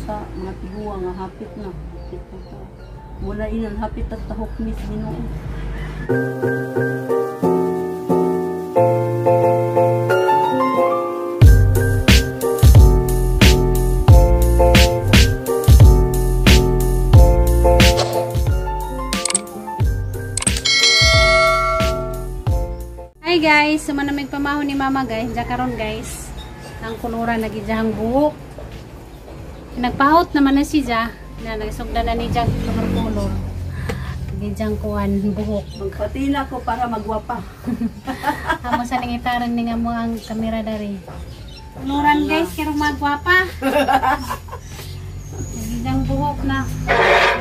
sa mga tiguang nga hapit na. Hapit na ta. Muna inan hapit at tahok mis Ginoo. Hi guys, sumanamig pamahon ni Mama guys. Diya karon guys. Ang kuluran nagijahang buhok. Nagpahot naman na siya. Na nagsugda na ni Jack kulor-kulor. Gijang kuan buhok. Magpatina ko para magwapa. Amo sa nangitaran ni nga mo ang kamera dari. Kuluran guys, kero magwapa. Gijang buhok na.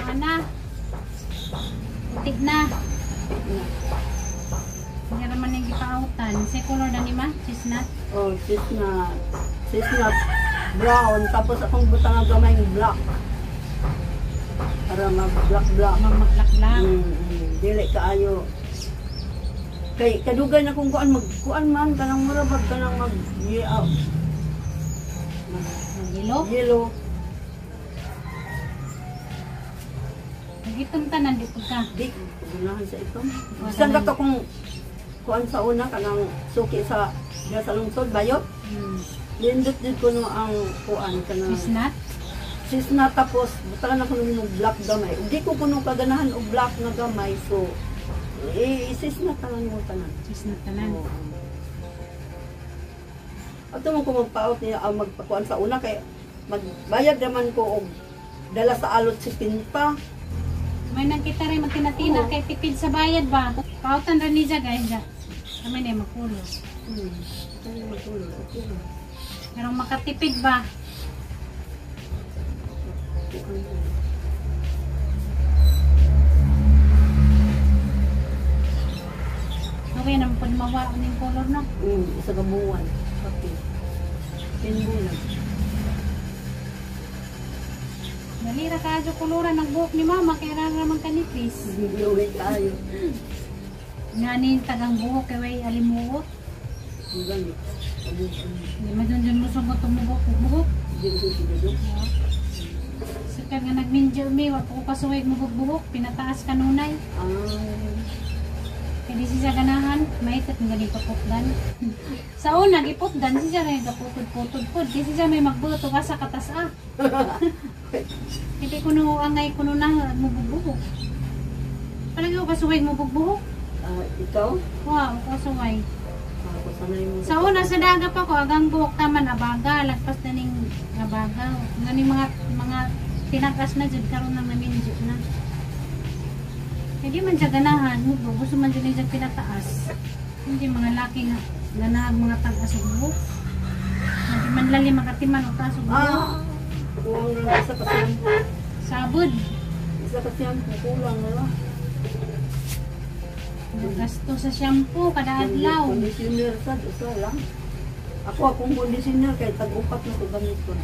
Ana. Puti na. Hindi naman yung gipautan. Sa color na ni ma? Chestnut? Oh, chestnut. Chestnut brown. Tapos akong butang ang gamay black. Para mag-black-black. Mag-black-black. Dili kaayo. Kay kadugay na kung kuan magkuan man kanang mura bag kanang mag yeah, mag-yellow. Yellow. Nagitom tanan di pud ka. Di gunahan sa itom. Bisan ka to kung kuan sa una kanang suki sa diya sa lungsod bayot. Nindot jud kuno ang kuan kanang chestnut. Chestnut tapos butangan ako ng black gamay. Ug di ko kuno kaganahan og black nga gamay, so chestnut tanan mo tanan. Chestnut tanan. Oo. Ato mo ko magpaot niya ang magpakuan sa una kay magbayad naman ko og dala sa alot si pinta. May nagkita rin magtinatina kay tipid sa bayad ba? Pautan ra niya guys. Kami na makulo. Makulo. Okay. Pero makatipid ba? Okay naman po mawa ning color no? Isa ka buwan. Okay. Tinbulan. Dalira ka adyo kuluran ang buhok ni Mama kay ra man kanipis. Luwi tayo. Nganin tagang buhok kay way alimuot. Gani. Hindi man dun mo sugot tumubuhok buhok. Sa nga nagminjo mi wa ko kasuway mo buhok pinataas kanunay. Kay di siya ganahan, maitat nga gani paputdan. Sa una giputdan siya ray gaputod-putod pud. Di siya may magbuto ka sa katas ah. Hindi kuno angay kuno na mububuhok. Palagi ko kasuway mo bubuhok. Ikaw? Wow, kasuway. Ako sanay mo. Sa una sa daga pa ko agang buhok taman abaga, lagpas na ning abaga. Ngani mga tinakas na jud karon nang naminjo na. Hindi man siya ganahan, gusto man siya niya pinataas. Hindi mga laki nga ganahan mga tag-as og buhok. Hindi man lali makatiman og taas og buhok. Kulang na isa kasi. Sabod. Isa kasi ang kulang na. Gasto sa shampoo kada adlaw. Conditioner sad usa lang. Ako akong conditioner kay tag-upat na ko gamit ko.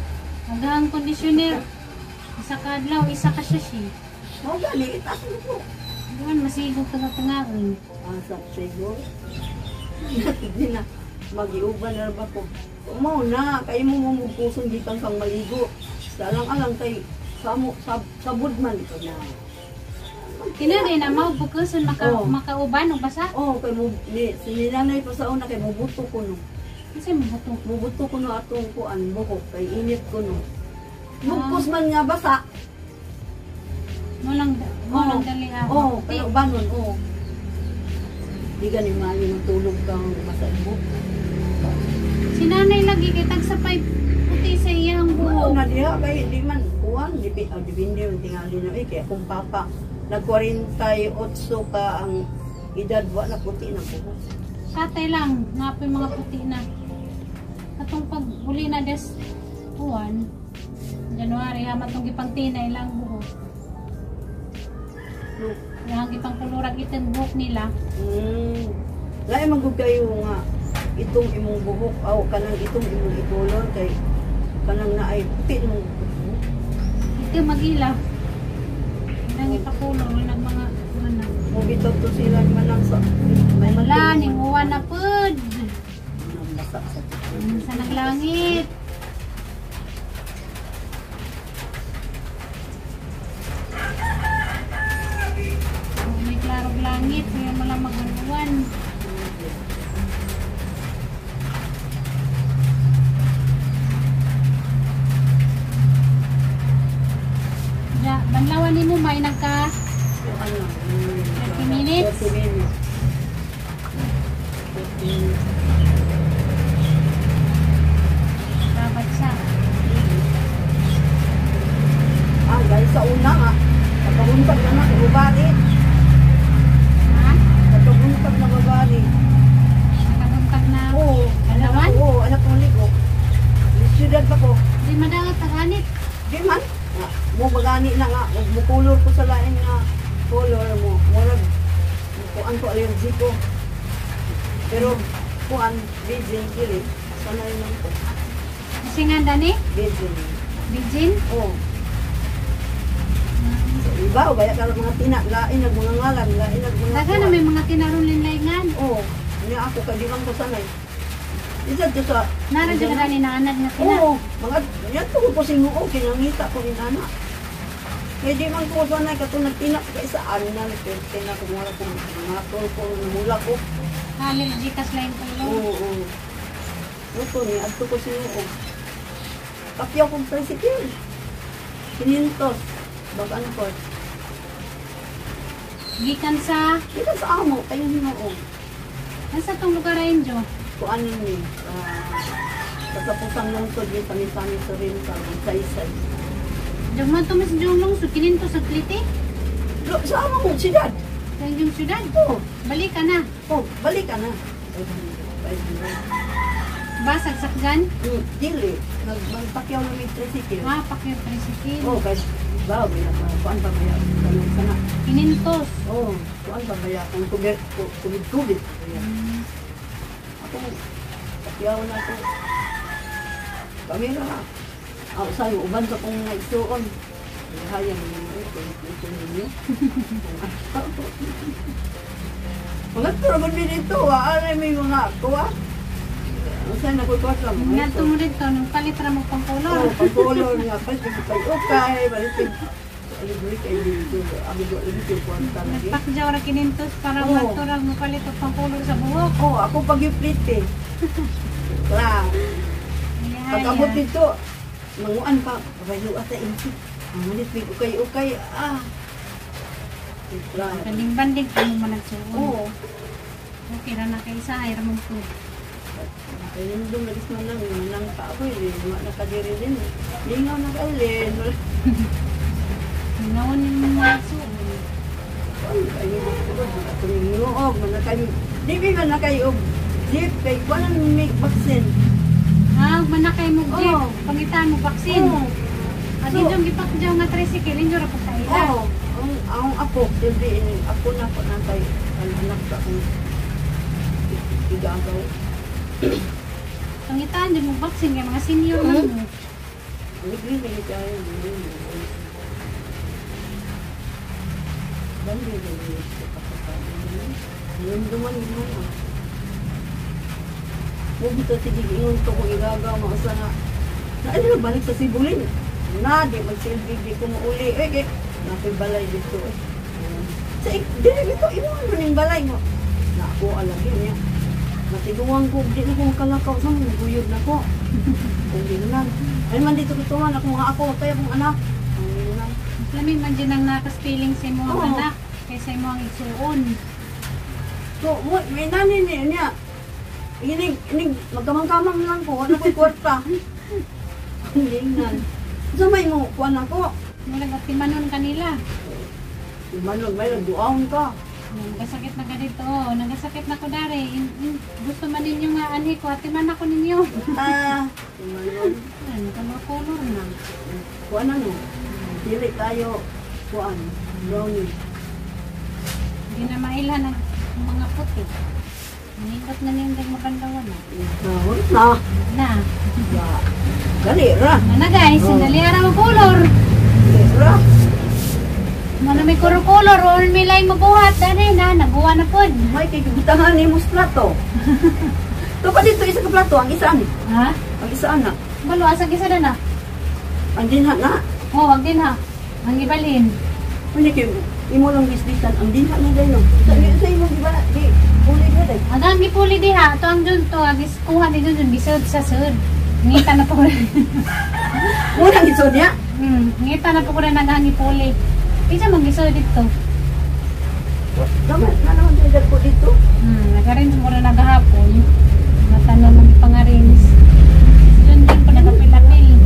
Hanggang conditioner isa ka adlaw, isa ka sachet. Mao gani itaas mo ko. Duman masigog tanga-tangaon. Sa sigog. Hindi na magiuban na ba ko. Mao na kay mo mo puson gikan kang maligo. Sa alang-alang kay samo sabod man ito na. Tinagay na mao bukuson makauban og basa. Oh, kay mo ni sininanay pa sa una kay mubuto ko no. Kasi mubuto. Mubuto ko no atong kuan buhok kay init ko no. Mugkos man nga basa. Mo lang dali ah. Oh, kay ubanon oh. Di gani maayo matulog kang basa buhok. Si nanay lagi kay tag sa 5 puti sa iyang buhok. Na diha kay di man kuan dipindi man tingali na kay akong papa nag 48 ka ang edad wa na puti na buhok. Tatay lang napoy mga puti na. Atong pag uli na des kuan January ha matong gipangtinay lang buhok. Yang gipangkulurag itong buhok nila. Lain man gud kayo nga itong imong buhok aw kanang itong imong ikulor kay kanang naay puti imong buhok. Ito magila. Nang ipakulor nag mga ano. Mo bitaw to sila manang sa may wala ning uwan na pud. Basa sa Sa naglangit. May nagka Ano? 30 minutes? 30 minutes. 30 minutes. Dapat sa. Ah, guys, sa una nga. Pagkabuntag na na, babari. Ha? Pagkabuntag na babari. Nakabuntag na. Oo. Dalawan? Oo, anak kong ligo. Siyudad pa ko. Di madaot ang anit. Di man. Nga, mo bagani na nga. Mo color ko sa lain nga color mo. Murag, kuan ko allergy ko. Pero, kuan, busy, dili. Sanay lang ko. Kasi nga dani, Busy. Bijin. Oo. So, iba, o baya ka mga tina, lain nag mga ngalan, lain nag mga Daga na may mga tinaron linlayngan. Oo. Niya ako, kay di man ko sanay. Isa to sa... Naroon dyan ka dani na anad nga tina. Oo. Mga, yan to ko sinuo, kinangita ko inana. Kaya di man ko sanay, kato nagtina ko kay saan na, nagtina ko mula ko, mga tol ko, namula ko. Allergy kas laing color. Oo, oo. Ito ni, adto ko sinuo. Kapyaw kong tricycle. Pinintos. Back and forth. Gikan sa, Dito sa amo, kayo hinuo. nasa tong lugar ay Injo? Kung ano ni, katapusan lungsod ni Sami-Sami sa rin sa Saysay. Jung man tumis jung lungsod, kininto sa kliti. Sa amo mo, siyudad. Sa inyong syudad. Oo, Balik ka na. oh, balik ka na. 500, 500. Basag sakgan. Dili, magpakyaw na may tricycle. Ah, pakyo tricycle. Oo, kasi ba, may kuan pa ba yan? Kanang sana. Kinintos. Oo, kuan pa ba yan? Kung kubid-kubid. Ako, pakyaw na ako. Kamera. Ah, sa'yo, uban sa kong naigsuon. Hayang ninyo, ito ninyo. Mga turban din ito, ah. Ano may mga kuha? Saan nakukuha sa mga Nga mo dito, nung palit ra mo pang color. Oo, pang-color nga. Palit kay ukay, balik kay libre kay dito. Amigo, libre kwarta lagi. Nagpakjaw ra kinintos para Oo. maturang mo palit og pang color sa buhok. Oo, ako pag yung plate eh. Kla. Pag abot dito, manguan pa, bayo ata inti. Ang malit may ukay-ukay, ah. Kla. Banding-banding ka mo managsuon. Oo. Okay ra na kay isa ay ra mong food. Kaya nagis man lang, manang pa ako eh. Wala na kadiri din. Lingaw na kailin. Wala. Lingawan yung mga nagsuon. Ay, kayo tumingoog, manakay. Di ba manakay og jeep kay kuan may vaccine. Ah, manakay mo jeep. Oo. Pangitan mo vaccine. Oo. At So- inyong gipakjaw nga tricycle, inyo ra po sa ila. Oo. Ang apo, silbi ini apo na po nantay ang anak sa akong igagaw. Pangitan din mo vaccine kay mga senior man mo. Libre na tayo, libre. Bandi na sa kapatid. Yun duman yun na. Huwag ito sige ingon to kung igagaw mo sa na. Na ano balik sa Sibulin. Na di magsilbi di ko mauli. Eh, eh nakoy balay dito eh. Sa dili dito imo ano ning balay mo. Na ako alagi niya. Matiguang ko di na ko makalakaw sa mga guyod na ko. Kung di na lang. Ay man dito kutuhan ako mga ako kaya akong anak. Ang di na lang. Mas lami man din ang nakaspiling sa imong Oo. anak kaysa imong igsuon. So, mo, may nani niya niya. Inig, inig, magkamang-kamang lang ko, wala ko'y kwarta. Ang lingnan. Sa may mo, kuwan ako. Murag at timanon kanila. Manog, may nagduaon ka. Nagasakit na ka dito. Oh, nagasakit na ko dari. Gusto man ninyo nga anhi ko, atiman ako ninyo. Ah, manog. Ano ka mga color na. Kuwan ano, dili tayo, kuwan, brownie. Hindi na mailhan ang mga puti. Nindot na niyang dag mabandawan na. Na, na. Na. Ya. Dali ra. Mana guys, Oh. sandali ara mo color. Dali ra. Mana may color or may lain mabuhat dani na naguwa na pod. May kay gibutangan ni mo plato. To pa dito isa ka plato, ang isa ani. Ha? Ang isa ana. Balo asa gisa na na. Ang dinha na. Oh, wag din ha. Ang ibalhin. Hindi kay imo lang gisditan ang dinha na dayon. Sa imo di ba di uli ka day. Ang ang gipuli diha, to ang dun to, agis kuha ni dun dun gisud sa sud. Ngita na po ko. Unang gisod niya. Ngita na po ko na nang gipuli. Isa mag-isa dito. Gamay na naman din ko dito. Nagarins mo na nagahapon. Matanon ng ipangarins. Si John John pa nagapil-apil.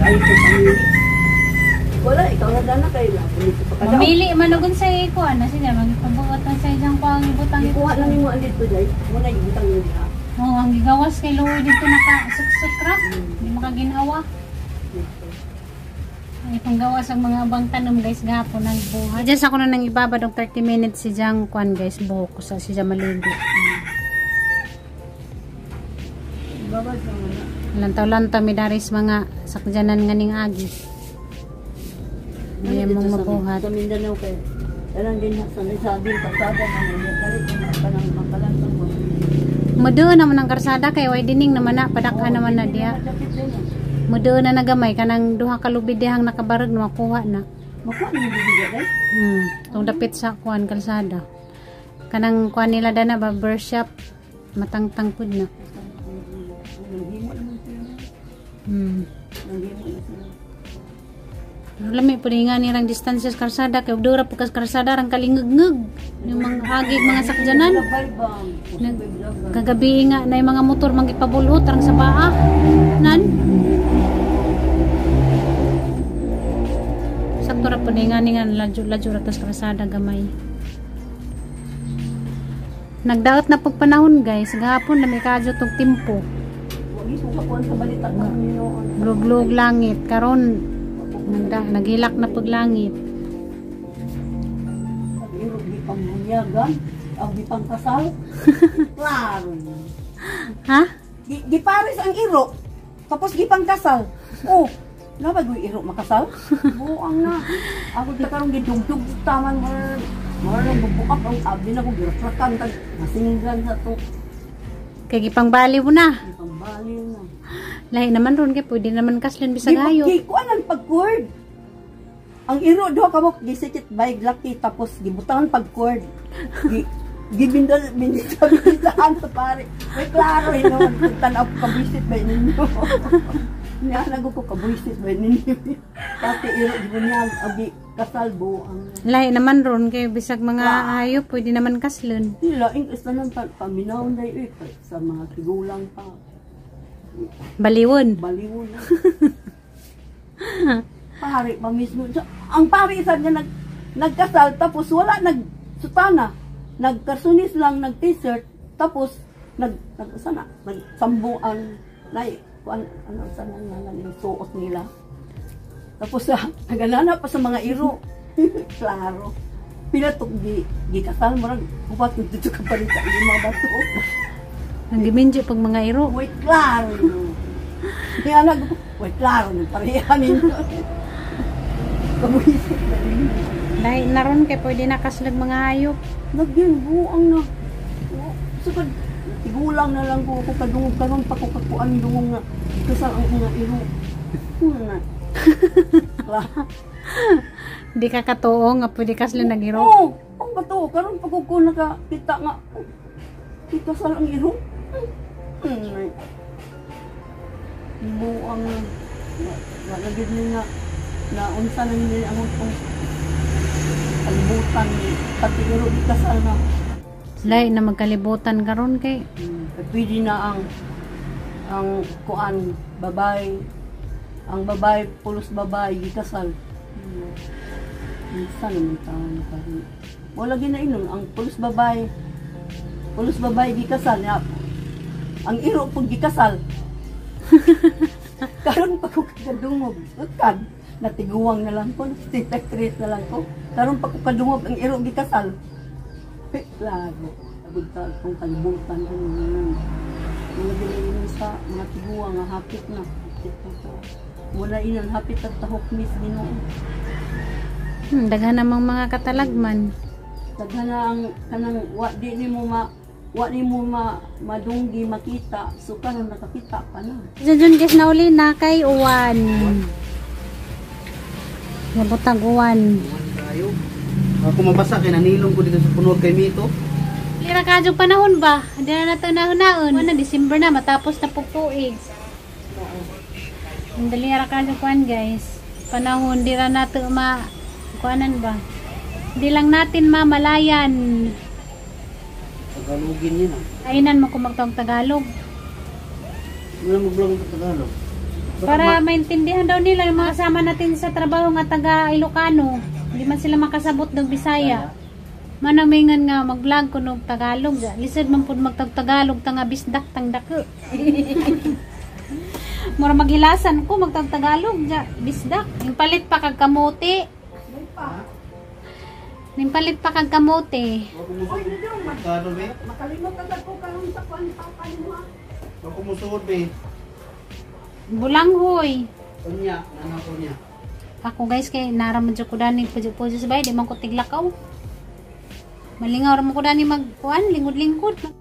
Ay, ko pamili. Wala, ikaw na dana kay labo nito pa kada. Mamili man og sa iko ana siya magpabuot ang sa iyang kuang ibutang ito. Ikuha lang nimo ang dito dai. Mo na ibutang nimo diha. Oh, ang gigawas kay luoy dito naka suksok ra. Di makaginawa. Ay panggawas ang mga abang tanom guys gahapon ang buhat. Diyan sa ako na nang ibabad og 30 minutes si Jang kuan guys buhok ko sa si Jang maligo. Babad ka na. Lantaw-lantaw mi daris mga sakjanan nga ning agi. Hindi Dito mong sa- mabuhat. Sa Mindanao kay tanan din na sa sabi pasada na mo kalit kanang makalantang ko. Mudo naman ang karsada kay way dining naman na padaka naman na diya. Mudo na nagamay kanang duha ka lubid dihang nakabarag na makuha na. Makuha ni bibiga dai. Tong dapit sa kuan kalsada. Kanang kuan nila dana barber shop matangtang pud na. Nanghimo naman sila. Nanghimo na sila. Pero lami pud nga nirang distansya sa karsada kay og dura pud kas karsada rang kalingegngeg yung mga agi mga sakjanan. Labay ba? Kagabi nga na yung mga motor mangipabulot rang sa paa. Nan. Sakto ra pud nga ni nga ladyo-ladyo ra tas karsada gamay. Nagdaot na pug panahon guys, gahapon lami kadyo tong timpo. Wagi ko kakuan sa balita ka noon. Glog-glog langit karon naghilak na pug langit. Pag-irog di pang munyagan, ang di pang kasal. Klaro. Ha? Di pares ang iro. Tapos di pang kasal. Oh, nabay ko iro makasal? Buang na. Ako di karong gidugdug taman mo. Mara nang bubukak ang abi na ko giratrakan tag masinggan sa to. Kay gipangbali mo na. Di pang baliw na. Lahi naman ron kay pwede naman kaslon bisag hayop. Di kuanan pag cord. Ang iro do kamok gisikit by laki tapos gibutangan pag cord. Gi gibindal bindal sa pare. May klaro hinon tan-aw ko kabuisit ba ninyo. Niya nago ko kabuisit ba ninyo. Pati iro di niya abi kasalbo ang Lahi naman ron kay bisag mga hayop pwede naman kaslon. nila ing isa nang paminaw na eh sa mga tigulang pa. Baliwon. Baliw na. Pare pa mismo. Ang pare isa niya nagkasal tapos wala nagsutana. Nagkarsunis lang nag t-shirt tapos nag nag sana nagsambuan nay kuan ano sana nga yung suot nila. Tapos naganana pa sa mga iro. Klaro. Pinatok di gikasal mo rag upat dito ka pa rin sa lima bato. Ang giminjo pag mga iro. Wait, klaro. Kaya nag, wait, klaro, nagpareha ninyo. Kabuisit na rin. Lahi na ron kay pwede na kaslag mga hayop. Nagyan, buang na. Sukad, tigulang na lang ko ako kadungog karon pa ko kakuan dungog nga. Kasal ang mga iro. Na. Klaro. Di ka katuo nga pwede kaslon nag iro. Oo, ang bato, karon pa ko nakakita nga. Oh, ikasal ang iro. Buang na. Wala gid ni nga naunsa na ni ang utong kalibutan pati iro ikasal na. Lahi na magkalibutan karon kay Pwede na ang kuan babay ang babay pulos babay gikasal. Minsan naman taon karon. Wala ginainon ang pulos babay gikasal niya. Ang iro pud gikasal. Karon pa ko kadungog kan natiguang na lang ko, nagtitakris na lang ko. Karon pa ko kadungog ang iro gikasal. Klaro. Tagod ta kung kalibutan ko nung mga ginainon sa mga tiguang nga hapit na. Hapit na to. Wala inan hapit at tahok mis Ginoo. Daghan namang mga katalagman. Daghan na ang kanang wa di nimo ma madunggi makita so karon nakakita pa na. Diyan guys nauli na kay uwan. Nabutag uwan. Tayo. Ako mabasa kay nanilong ko dito sa punod kay Mito. Lira kadyo panahon ba? Hindi na nato nahunaon. Ano, December na, matapos na po tuig. Ang dali ra kadyo kuan guys. Panahon di ra nato ma kuanan ba. Di lang natin mamalayan. Tagalogin yun ah. Ainan mo kung magtawag Tagalog. Wala mag-vlog ng Tagalog. Baka Para maintindihan daw nila yung mga kasama natin sa trabaho nga taga Ilocano. Hindi man sila makasabot ng Bisaya. Manamingan nga mag-vlog ko nog Tagalog. Lisod man pud magtag Tagalog ta nga bisdak tang dako. Mura maghilasan ko magtag Tagalog ja bisdak. Ning palit pa kag kamote. May pa. Ning palit pa kag kamote. Wa ko musuod. Tagalog eh. Makalimot agad ko karon sa kuan papa nimo ah. Wa ko musuod eh. Bulanghoy. Unya, nana ko niya. Ako guys kay nara man jud ko dani pujo-pujo sa bay di man ko tiglakaw. Malingaw ra man ko dani magkuan lingkod-lingkod.